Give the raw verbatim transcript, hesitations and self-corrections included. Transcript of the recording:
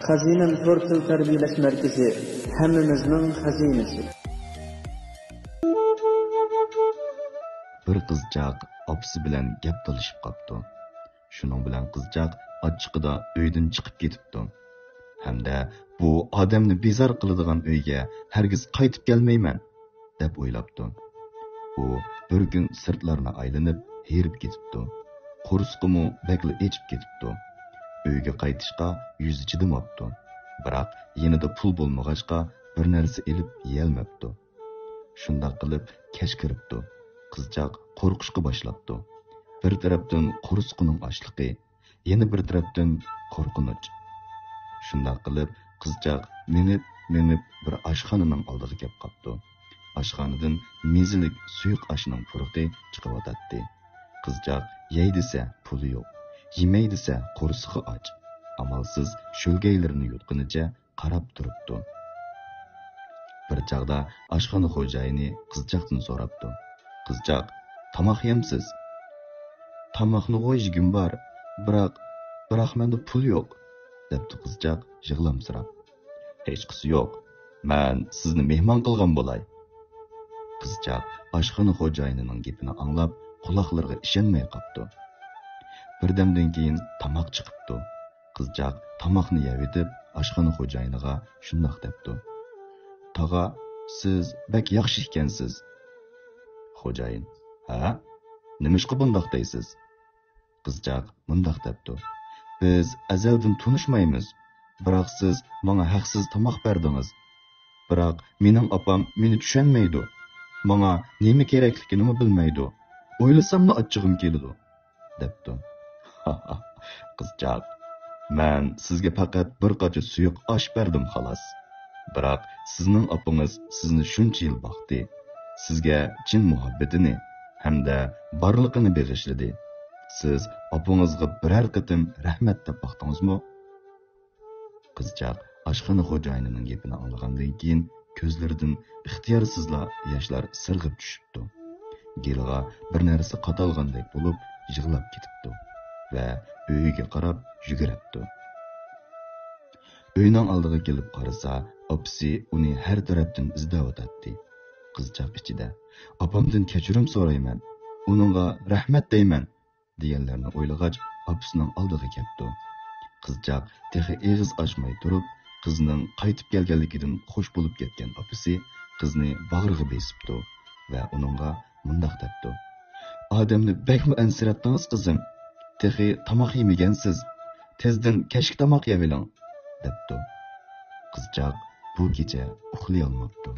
خەزىنەم تور تىل تەربىيەلەش مەركىزى، ھەممىمىزنىڭ خەزىنىسى. بىر قىزچاق ئاپىسى بىلەن گەپ تالىشىپ قاپتۇ. شۇنىڭ بىلەن قىزچاق ئاچچىقىدا ئۆيدىن چىقىپ كېتىپتۇ. ھەمدە بۇ ئادەمنى بىزار قىلىدىغان ئۆيگە ھەرگىز قايتىپ كەلمەيمەن، دەپ ئويلاپتۇ. ئۇ بىر كۈن سىرتلارنى ئايلىنىپ ھېرىپ كېتىپتۇ. قورسىقىمۇ بەكلا ئېچىپ كېتىپتۇ. ئۆيگە قايتىشقا يۈزى چىدىماپتۇ. بىراق يېنىدا پۇل بولمىغاچقا بىر نەرسە ئېلىپ يېيەلمەپتۇ. شۇنداق قىلىپ كەچ كىرىپتۇ. قىزچاق قورقۇشقا باشلاپتۇ. بىر تەرەپتىن قورسىقىنىڭ ئاچلىقى، يەنە بىر تەرەپتىن قورقۇنچ. شۇنداق قىلىپ قىزچاق مېڭىپ، مېڭىپ بىر ئاشخانىنىڭ ئالدىغا كەپ قاپتۇ. ئاشخانىدىن مېزىلىك سۇيۇق ئاشنىڭ پۇرىقى چىقىۋاتاتتى. قىزچاق يەي دېسە پۇلى يوق، يېمەي دېسە قورسىقى ئاچ. ئامالسىز شۆلگەيلىرىنى يۇتقىنىچە قاراپ تۇرۇپتۇ. بىر چاغدا ئاشخانا خوجايىنى قىزچاقتىن سوراپتۇ. قىزچاق، تاماق يەمسىز؟ تاماقنىغۇ يېگۈم بار، بىراق، بىراق مەندە پۇل يوق، دەپتۇ قىزچاق يىغلامسىراپ. ھېچقىسى يوق، مەن سىزنى مېھمان قىلغان بولاي. قىزچاق ئاشخانا خوجايىنىنىڭ گېپىنى ئاڭلاپ قۇلاقلىرىغا ئىشەنمەي قاپتۇ. بىردەمدىن كېيىن تاماق چىقىپتۇ. قىزچاق تاماقنى يەۋېتىپ ئاشخانا خوجايىنىغا شۇنداق دەپتۇ. تاغا، سىز بەك ياخشى ئىكەنسىز. خوجايىن، ھە؟ نېمىشقا بۇنداق دەيسىز؟ قىزچاق مۇنداق دەپتۇ. بىز ئەزەلدىن تونۇشمايمىز، بىراق سىز ماڭا ھەقسىز تاماق بەردىڭىز. بىراق مېنىڭ ئاپام مېنى چۈشەنمەيدۇ. ماڭا نېمە كېرەكلىكىنىمۇ بىلمەيدۇ. ئويلىساملا ئاچچىقىم كېلىدۇ، دەپتۇ. قىزچاق، مەن سىزگە پەقەت بىر قاچا سۇيۇق ئاش بەردىم خالاس. بىراق سىزنىڭ ئاپىڭىز سىزنى شۇنچە يىل باقتى. سىزگە چىن مۇھەببىتىنى ھەمدە بارلىقىنى بېغىشلىدى. سىز ئاپىڭىزغا بىرەر قېتىم رەھمەت دەپ باقتىڭىزمۇ؟ قىزچاق ئاشخانا خوجايىنىنىڭ گېپىنى ئاڭلىغاندىن كېيىن كۆزلىرىدىن ئىختىيارسىزلا ياشلار سىرغىپ چۈشۈپتۇ. گېلىغا بىر نەرسە قاتالغاندەك بولۇپ يىغلاپ كېتىپتۇ ۋە ئۆيىگە قاراپ يۈگۈرەپتۇ. ئۆينىڭ ئالدىغا كېلىپ قارىسا، ئاپىسى ئۇنى ھەر تەرەپتىن ئىزدەۋاتاتتى. قىزچاق ئىچىدە، ئاپامدىن كەچۈرۈم سورايمەن، ئۇنىڭغا رەھمەت دەيمەن، دېگەنلەرنى ئويلىغاچ، ئاپىسىنىڭ ئالدىغا كەپتۇ. قىزچاق تېخى ئېغىز ئاچماي تۇرۇپ، قىزىنىڭ قايتىپ كەلگەنلىكىدىن خوش بولۇپ كەتكەن ئاپىسى قىزنى باغرىغا بېسىپتۇ ۋە ئۇنىڭغا مۇنداق دەپتۇ: «ئادەمنى بەكمۇ ئەنسىرەتتىڭىز، قىزىم. تېخى تاماق يېمىگەنسىز. تېزدىن كەچلىك تاماق يەۋېلىڭ»، دەپتۇ. قىزچاق بۇ كېچە ئۇخلىيالماپتۇ.